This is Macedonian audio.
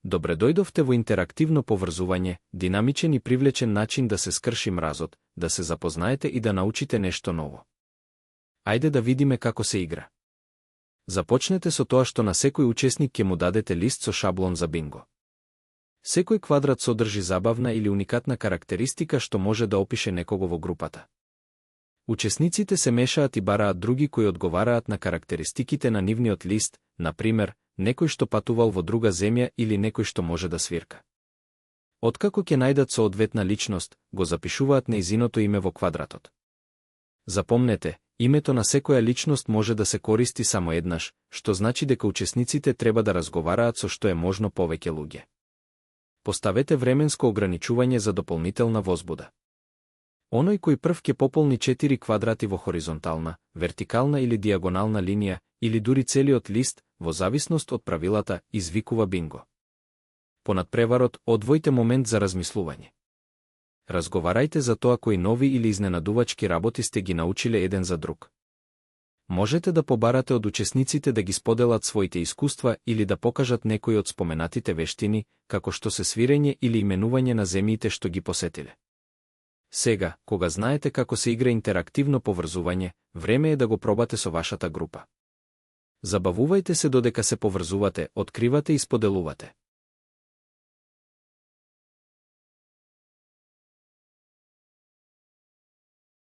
Добре дојдовте во интерактивно поврзување, динамичен и привлечен начин да се скрши мразот, да се запознаете и да научите нешто ново. Ајде да видиме како се игра. Започнете со тоа што на секој учесник ќе му дадете лист со шаблон за бинго. Секој квадрат содржи забавна или уникатна карактеристика што може да опише некого во групата. Учесниците се мешаат и бараат други кои одговараат на карактеристиките на нивниот лист, например, некој што патувал во друга земја или некој што може да свирка. Откако ќе најдат соодветна личност, го запишуваат нејзиното име во квадратот. Запомнете, името на секоја личност може да се користи само еднаш, што значи дека учесниците треба да разговараат со што е можно повеќе луѓе. Поставете временско ограничување за дополнителна возбуда. Оној кој прв ќе пополни 4 квадрати во хоризонтална, вертикална или диагонална линија, или дури целиот лист, во зависност од правилата, извикува бинго. По надпреварот, одвојте момент за размислување. Разговарајте за тоа кои нови или изненадувачки работи сте ги научиле еден за друг. Можете да побарате од учесниците да ги споделат своите искуства или да покажат некои од споменатите вештини, како што се свирење или именување на земјите што ги посетиле. Сега, кога знаете како се игра интерактивно поврзување, време е да го пробате со вашата група. Забавувајте се додека се поврзувате, откривате и споделувате.